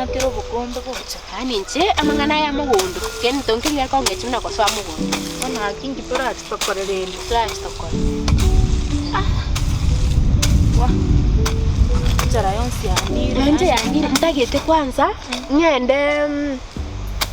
Natire obokombe gocha. Yaani inche amang'ana aya mogondo, kende nkeria kongechia buna gosoa mogondo. Bono gaki inki torachi tokore rende? Torachi tokore. Wah! Enchara yonsi yandire. Inche yandire ntagete kwanza ng'ende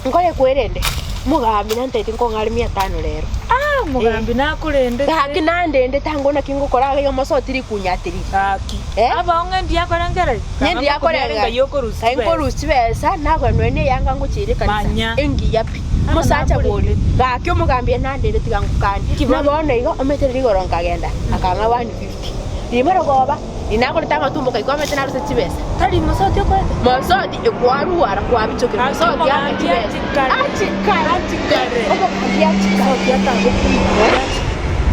nkore kwerende, omogambi nantebeti nkong'are mia tano rero. Ah! Omogambi nakorendete. Gaki nandendete ango naki ngokora iga omosoe tiri kunyatiria. Gaki. Eh? Abao ng'a endiya akorengereria? Ng'a endiya akorengereria. Ng'ai okorusia Ng'ai chibesa. nkorusia chibesa, nagora nonya na eyanga ngochiire ekanisa. Manya. Engiya pi. Aba Omosacha bw'oria, nakorendete. gaki omogambi ere nandendete tiga ngokanie. Inki Buna bono? bono iga, omanyete riria igoro nkagenda, akang'a 150. Riria marogoba, riria nagorete amatumbo nkaigwa omanyete narusia chibesa. Tari mosoti okoete? Mosoti ekwarwara kwabichokire, Gaki mosoti ame omogambi chibesa. achikare. Achikare. Achikare. Omogambi achikare. Mosoti atagokumia. Eh?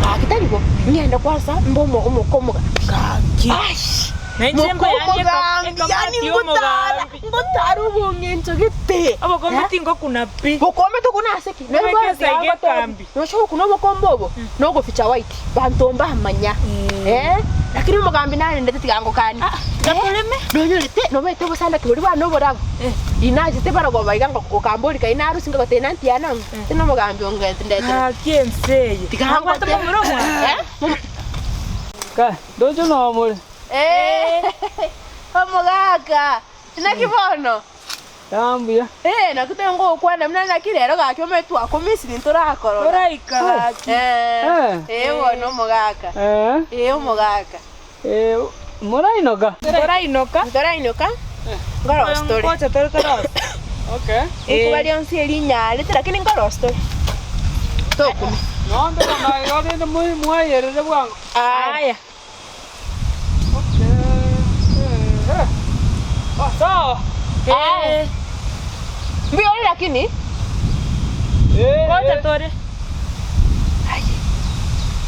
Gaki tari bo, ng'ende kwanza mbe omo omoka omogambi. Gaki. Aish! Na inche Moka mbayanie eka- omogambi, ekamati yaani ngotara, y'omogambi. ngotara obong'encho gete. Obokombe Eh? tingokuna pi. Bokombe tokuna ase ki? Obeke Nabo ase iga ekambi. Nocha gokuna obokombe obo, nogoficha white, banto mbamanya. Eh? Lakini omogambi narendete tiga ngokanie. Ah, tiga toreme. Nonyorete, nobete obosandaki boria bwane oborabu. Eh. Inachete barabwo iga ngokambori kai narusia ngagotebia nantiana ng'o, tari nomogambi ongete ndetera. Gaki ense eye. Tiga Nabwate ngote. momura omwabo. Eh? Momo- Kae, ndoche nomore. Eh, omogaka, naki bono? Yaya mbuya. Eh, naki tengokwana buna naki rero gaki omanyete twakomisiri ntorakorora. Toraika gaki. Eh, Eh. eh bono omogaka. Eh, Eh omogaka. eh, morainoka? Torainoka. Ntorainoka, nkorosi tore. Ngocha tore torosi. Okay. Rikuba rionsi eri rinyarete lakini nkorosi tore. Tokumia. Nonde bono igo rende moi- mwayerere bwango. Aya. Aya. Sawa. Eh. Mbuya ore lakini? Ngocha tore.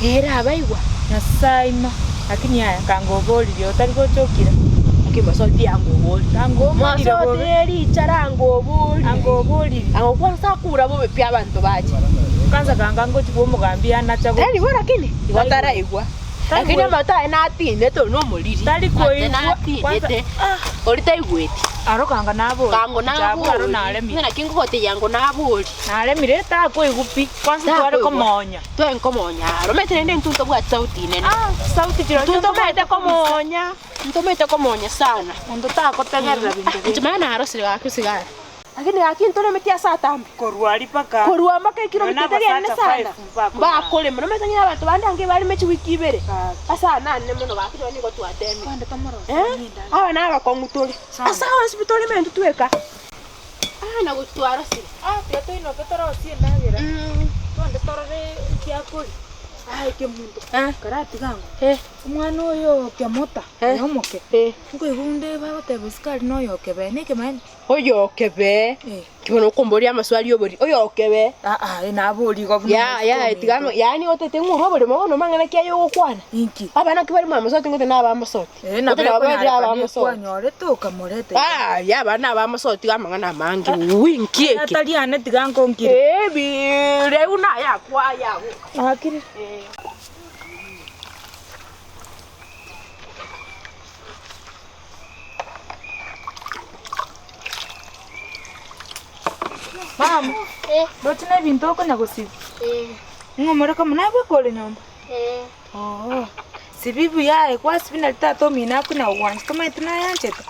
Ere abaigwa. Nyasae ima. Lakini yaya kangoboririe otari gocha okira. Lakini mosoti yangobori. Kangomorire Mosoti bobe. nerichara angobori. Angoboririe. Angokwansa akura bobe pi abanto bache. Kwanza kanga ngochi bwa omogambi anacha gochi. Tari bo lakini? Igo taraigwa. Lakini amato aye natinete oria nomoriri. Tari koigwa. Natinete. Oria taigweti. Aro kanga nabori. Kango Nabwo aro nabori. naremire. Naki ngogotebia ngo nabori. Naremire takoigwa pi. Kwanza tware Takoigwa. komonya. Tware komonya aro. Omanyete naende intwe ntobwati sauti nene. Ah, sauti chirochio Ntomanyete komonya. Ntomanyete komonya sana. Monto tagotegerera binto Inche binde. manya narosire gaki osigara. Lakini gaki ntoremeti ase atambe. Korwa aria mpaka Korwa mpaka ekilomita Nonya etari enene abasacha sana. five mbakorema. Mbakorema. Nomanyete onye abanto bande ange bareme chiwiki ibere. Gaki. Ase aya nane mono gaki nonya nigo twatemire. Twende tomorosie Eh? endagera. Aba nabakong'u tore. Sana. Ase onsi pi toreme intwe tweka. Ah na gochi twarosire. Ah, tiga toinoke torosie endagera. Twende torore ekiakoria. Ah, ekemunto. Eh. Karatiga ango. Eh. Omwana oyo Kiamota, Eh. oyo omoke. Eh. Nkoigwa onde bagoteba esukari noyo okebee, nekemaene? Oyokebee, Eh. ki bono okomboria amaswali y'oboriri, oyokebee. Aa, eh, nabori igo buna Ya, ya, omosike tiga ominto. yaani otete ng'o orwa oboremo bono mang'ana ki aye ogokwana? Inki? Abana ki bare mwamasoti ngote na abamasoti? Eh, nabo Ngote nabo bare ekonyarekana abamasoti. ekwanyorete okamoreta iga. Ah, ya abana abamasoti iga amang'ana amange, wuui inki eke? Atari ane tiga nkonkire. Eh, bireu naye akwaya abwo. Nakire. Eh. Mama, roche na ebinto okonya gosibia? Ng'o more komo naye bweka ore nyomba? Oo, sibia buya aye kwasibia nari tata omino akonya gogwancha tomanyete nayanchete?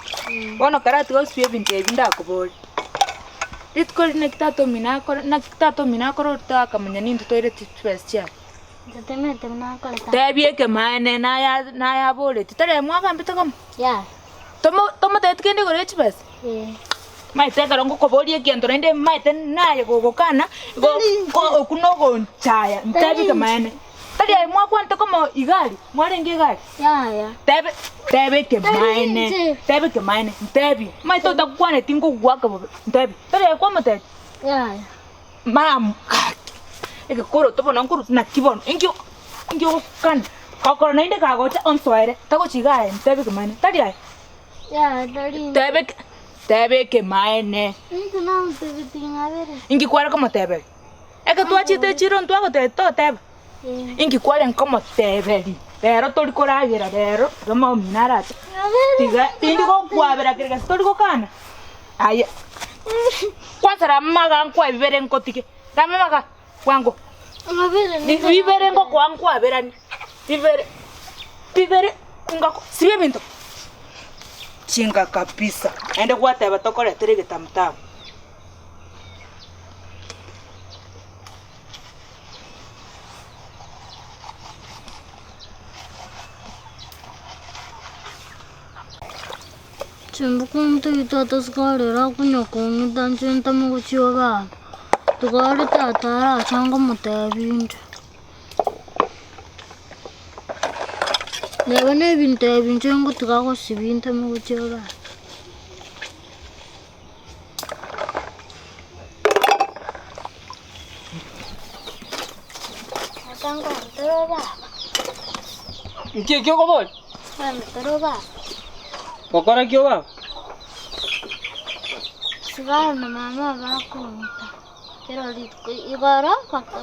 Bono karatiga gosibia ebinto ebi ndakoborie. Rituko riria naki tata omino akore naki tata omino akore otakamanya nintwe toireti chibesa chiaye. Tebia ekemaene naya nayaboretie, tari mwagambete komo? Tomo tomotebeti kende igoro ye chibesa? Maete ekero ngokoboria egento naende maete naye gogokana, igo ko okwo nogonchaya, ntebi ekemaene. Tari aye mwakwanete komo iga aria, mwarenge iga aria? Tebe teba ekemaene, teba ekemaene, ntebi, maete otakwaneti ngogoaka bobe, ntebi, tari aye kwamotebia? Mama, gaki, egekoroto bono nkorusia naki bono, inki inki ogokana? Gokora naende kagocha onsoere, tagochi iga aye, ntebe ekemaene, tari aye? Tebe eke tebe ekemaene. Inki kware komoteberia? Eke twachete echiro ntwagotebia toteba? Inki kwarenge komoteberia? Rero tori koragera rero, iga mama omino arache, tiga tindi gokwabera kere gese tori gokana? Aye kwanza ramaga nkwae bibere nkotige, ramaga bwango. Bibere ngokoa nkwaberanie, bibere bibere ngako sibia ebinto. Chinga kabisa, naende gwateba tokoretere egetamutamu. Chimbuku ntoito atasikarera akunya kong'ita inche ntame gochia baba. Tiga are tata arache ngomotebi inde. Neba na ebinto ebi inche ngotiga gosibia ntame gochia baba. Tata nkoretera baba. Nki ekio okoboria? Nkoretera baba. Gokora ki obaba? Sigara na mama bakong'ita kera rituko. Igoro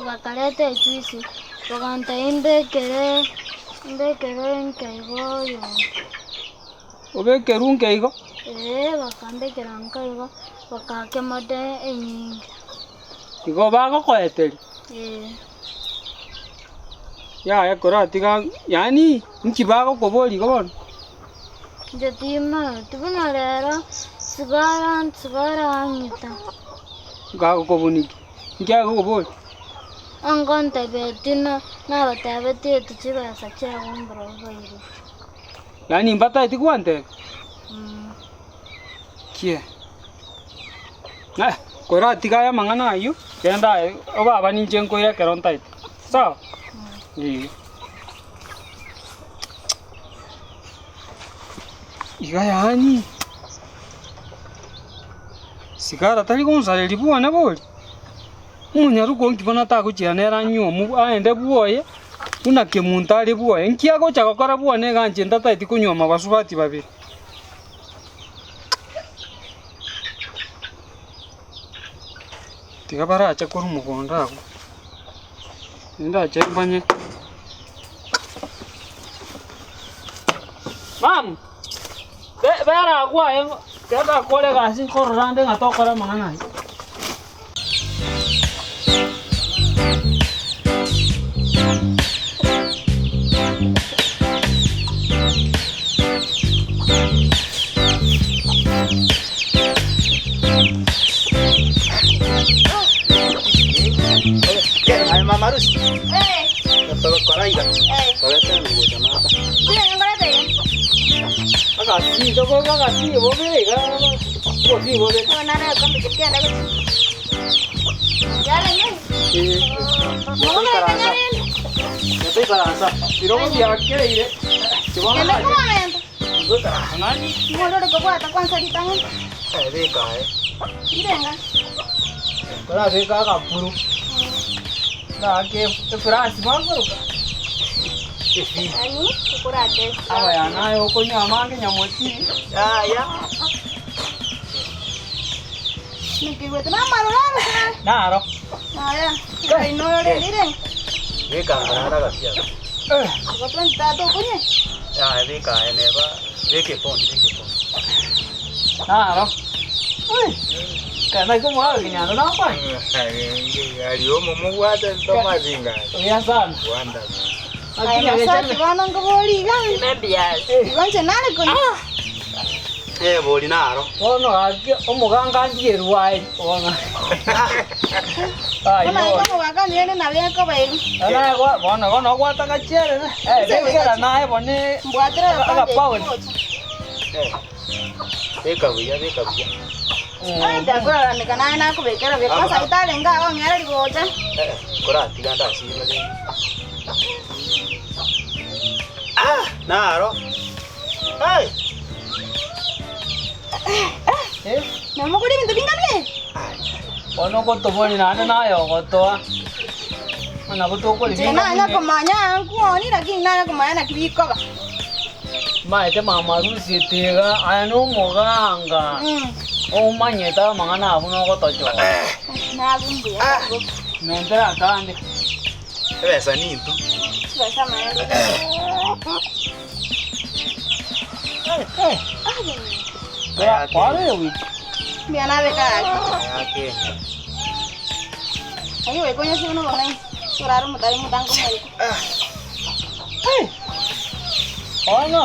bakareta ejuisi bagantebia mbekere mbekere nke igo oyonde. Obekerwe nke igo? Ee, bakambekera nke igo, bakaaka emote enyinge. Igo bagokoeteria? Ee. Yaya koratiga yaani inki bagokoboria igo bono? Inche timanyeti, buna rero sigara sigara ang'ita. Gagokobunikia, inki agokoboria? Angontebetie nabatebetie eti chibesa chiagombera oboiri. Yaani mbataeti gwantebia? Kie. Koratiga aya amang'ana ayio, genda aye obaba ninche nkoire ekero ntaete. Sawa? Eeh. Iga yaani, sigara tari gonsareria bwane bori? Omonyaroka onki bono tagochia nere anywe omo aende bwoye, buna kemunto are bwoye. Nki agocha gokora bwane iga inche ntataeti konyuoma basubati babere. Tiga barache korwa mogondo abwo, nindache mbanye. Mama, bera agwo aye ekero ndakore egasi nkorora nde ng'a tokora amang'ana aya. Aye mama Rusi. Togokora iga. Togete gocha mata. Agasi tokoka agasi bobe iga obosi bobe. Toikaransa. Birogo biakeire. Tibono nani? Eh beka aye. Korabeka agapuru. Ng'ake efurasi bakoroka. Abaya naye okonywa amange nyamosi. Yaya. Naro. Beka ngara gasia. Eh, Yaya beka aye neba. Beka phone beka phone. naro. Kana iko mwa kinyano nakwani. Ari omo mubwate tomazinga. Oya sana. Wanda. Eh bori naro. Bono gaki omoganga andiye rwae bono. Ai. Naye bono bono gwata gachere. Eh, bekera naye bone agapound. Eh. Beka buya beka buya. Eh koratiga ndasirwa rende. Ah naro. Hey. Eh, bono gotoboni nane naye ogotoa. Nabo tokori Maete mama Rusi tiga aya no omoganga. Omanyete amang'ana abwo nogotochoka. Mentera akande. Ebesa nintu. Kware wiki. Mbuya nabeka gaki. Akenya. Gaki goika onyasibe na obong'aini. Torare omotari motango omoika. Bono,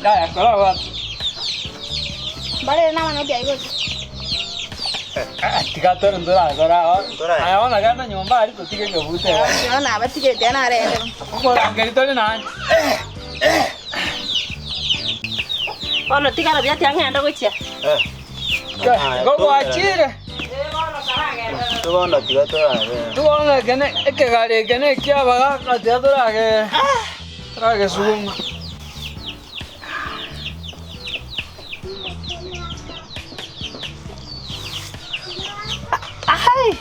yaya kora gwatu. Mbarere namanoti ayio gocha. Tiga tore ntorakora aya bono genda nyomba aria totige ekebute iga. Bono nabatigete narende. Okorangeri tore naende. Bono tigara buya tiga ng'ende gochia. Igo gwachire. Bono tiga toragenda. Bono eke ne ekegari eke ne ekiabagaka tiga torage toragesuguma. Ai!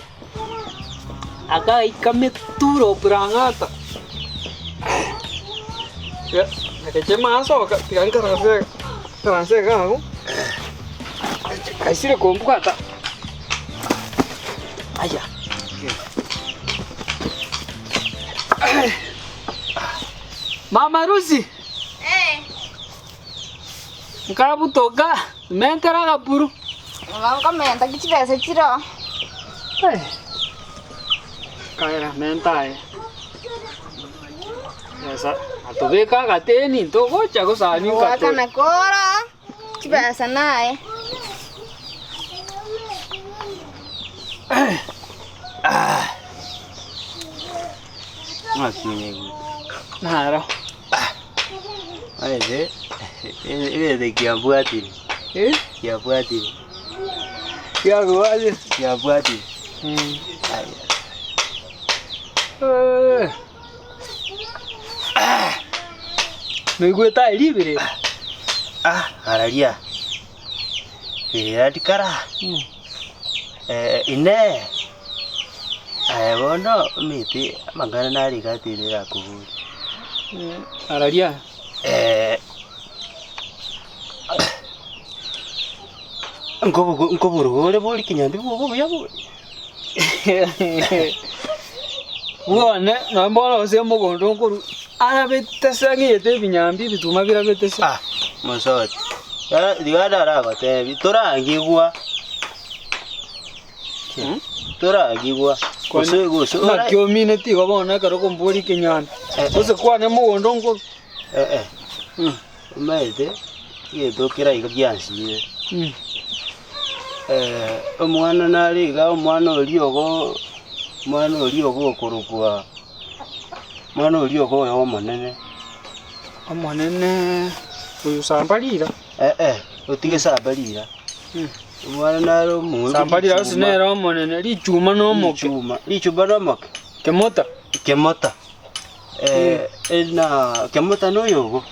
Agaika meturo oburang'ata. Ya, ekeche masoka tiga nkaranse nkaranse iga abwo. Kaisire kombwata. Aya. Mama Lucy. Nkabutoka, mentera agapuru. Igo nkomenta ki chibesa chiroo. Kaera menta aye. Besa atobeka agateni ntogocha gosani nkato. Goakana koro chibesa naye. Ng'aki onye Naro. Omanyete, egento kiabwatire, Eh? kiabwatire, Kiakobwatire. kiabwatire. Eh. Noigwete aye ribere? Ah, araria. Riria kara. Eh, inee, aye bono omanyete amang'ana nare iga atebire akoboria. Araria. Eh, nkobogo nkoboruga ore bori kinyambi bwogo obuya bori. Bwane, nonye bono gose omogondo nkorwa arabete ase ang'eyete ebinyambi ebituma birabete se. Ah, mosoti. Eh, tiga naragotebi, torangigwa. Torangigwa. Gose gose ora Naki omineti igo bono ekero okomboria ekenyambi. Eh, eh. Gose kwane mogondo nkorwa. Eh, eh. Omanyete, egento kera iga giansinyire. Omwana nare iga, omwana oria ogo, omwana oria ogo okorokwa, omwana oria ogo oyo omonene. Omonene oyo samba rira. Eh eh, otige samba rira. Omwana nare omobe Samba rira ase nere omonene, richuma na omoke. Richuma, richuma na omoke. Kemota. Kemota. Eh, na kemota na oyo ogo.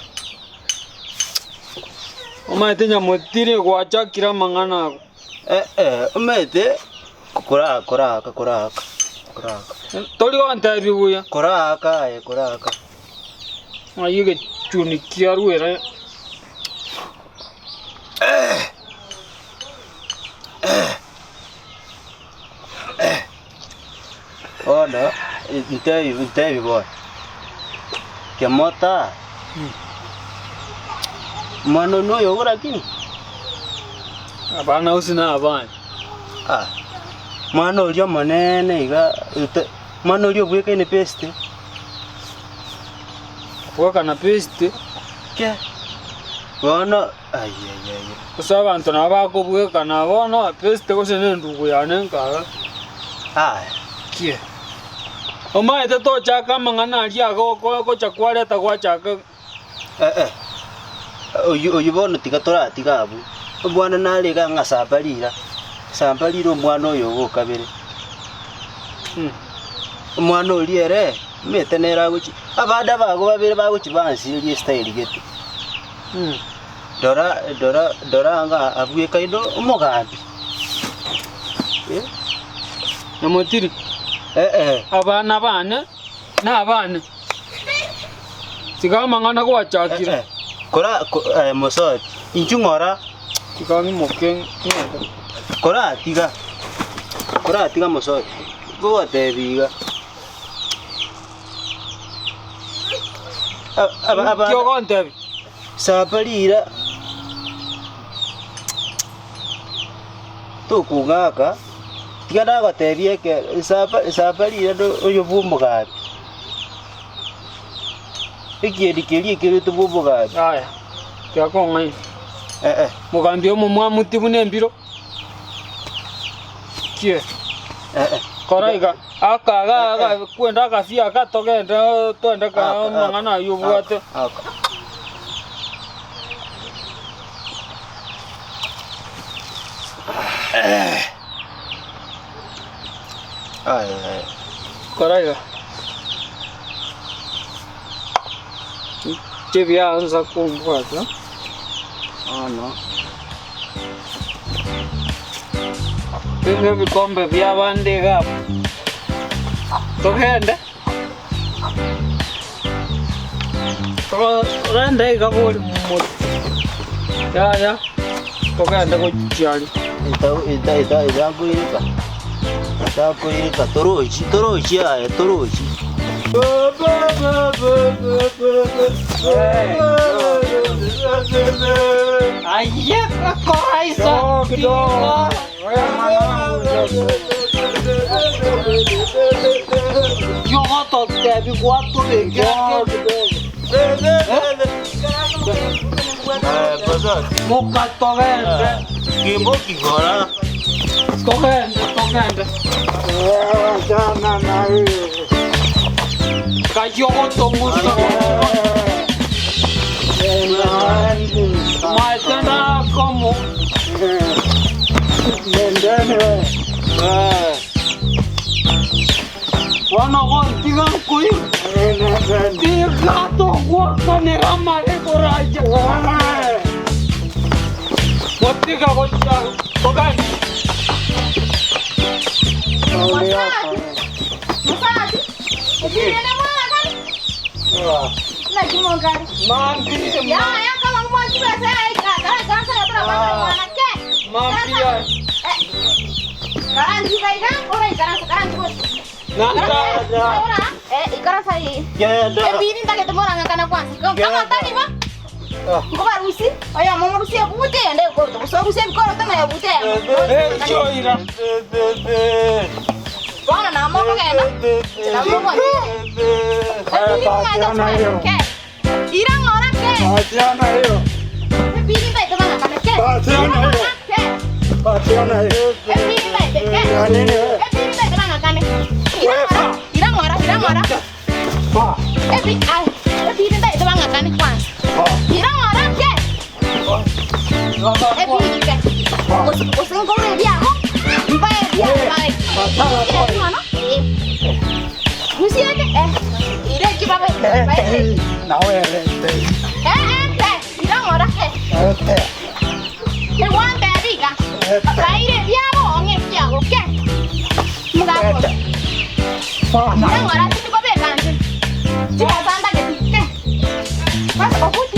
Omanyete nyamotiri gwachakire amang'ana ago. Eh eh, omanyete koraka koraka koraka koraka. Tori gontebia buya. Koraka aye koraka. Ng'ai egechuni kiarwera. Bono ntebi ntebi bono, kemota, omwana one oyo lakini? Abana gose na abana. Ah, mwana oria omonene iga, ote- mwana oria obwekaine best. Bwekana best. Ke, bono ayayaya. Gose abanto nabo bakobwekana bono best gose na endugu yane nkara. Aya. Kie. Omanyete tochaka amang'ana aria ago gocha kwareta gwachaka. Eh eh. Oyio oyio bono tiga toratiga abwo. Omwana nare iga ng'a samba rira, samba rira omwana oyo ogo okabere. Omwana oria ere, omanyete nere agochi, abande abago babere bagochi bansiria estyle gete. Rora rora rora ng'a abwekaine omogambi. Eh. Nyamotiri. Eh eh. Abana bane nabane. Tiga amang'ana gwachakire. Eh, eh. Kora ko, eh, mosoti, inchu ng'ora. Tiga ng'imoke ng'ende. Kora tiga. Kora tiga mosoti. Ngogotebi iga. Aba aba Ki ogontebi? Saba rira. Tokong'aka, tiga nagotebie ekero, esaba esaba riria oyo bwa omogambi. Ekieni keria ekerwete bwa omogambi. Yaya, tiga kong'aina. Eh eh. Mogambi omomwamu ti buna embiro. Kie. Eh eh. Kora iga, aka iga aka kwenda agasi aka togende twende ka amang'ana aywo obwate. Aka. Aya aya. Kora iga. Inche biansa kombwata. Bono. Ebi ebikombe biabande iga abwo. Togende. Togende iga bori motu. Yaya, togende gochia aria. Eta eta eta etakoireka. Etakoireka torochi torochi aye torochi. Aye, koraisa. Yogototebi gwatobekera Eh, pastor. moka togende Kimbo kigora. togende togende kayogotongusa maetenda komo Eh. Bono gontiga nkoi tiga togwakanera amare koracha Motiga gocha togende Mosadi. Mosadi. Ebirene mwana kali. Naki mongari. Mambi Ya ya kama mwa chibesa ya kara kara kara kara mwana ke. mambi Eh. Karanti kaiga ora ikaransa karanti ko. nanga Ora eh ikaransa hii. Genda. Ebiri ndagete moranga kana kwanza. Kama tani ba. Ngobarusi. Oya mama rusi ebute ende ko. So rusi ebikoro tena ebute. Eh, choira Bwana na moko genda. Na moko. Ebiri mwana ke. Ira ngora ke. Ebiri ndagete bana kana ke. Ke. Ebiri ndagete ke. Ebiri ndagete bana kana. Ira ngora, ira ngora, ira ngora. Ebi ai. Ebiri ndagete bana kana kwanza. Ira ngora ke. Ebiri ke. Osengore biago. Mbae biago bae. Ire mwana. Rusieke eh. Ire ki baba. Bae. Eh eh eh. Ira ngora ke. Ke wan baby ga. Baire biago onge biago ke. Muga ko. Ira ngora titi ko be kanti. Chika sanda ke ke. Bas obuti.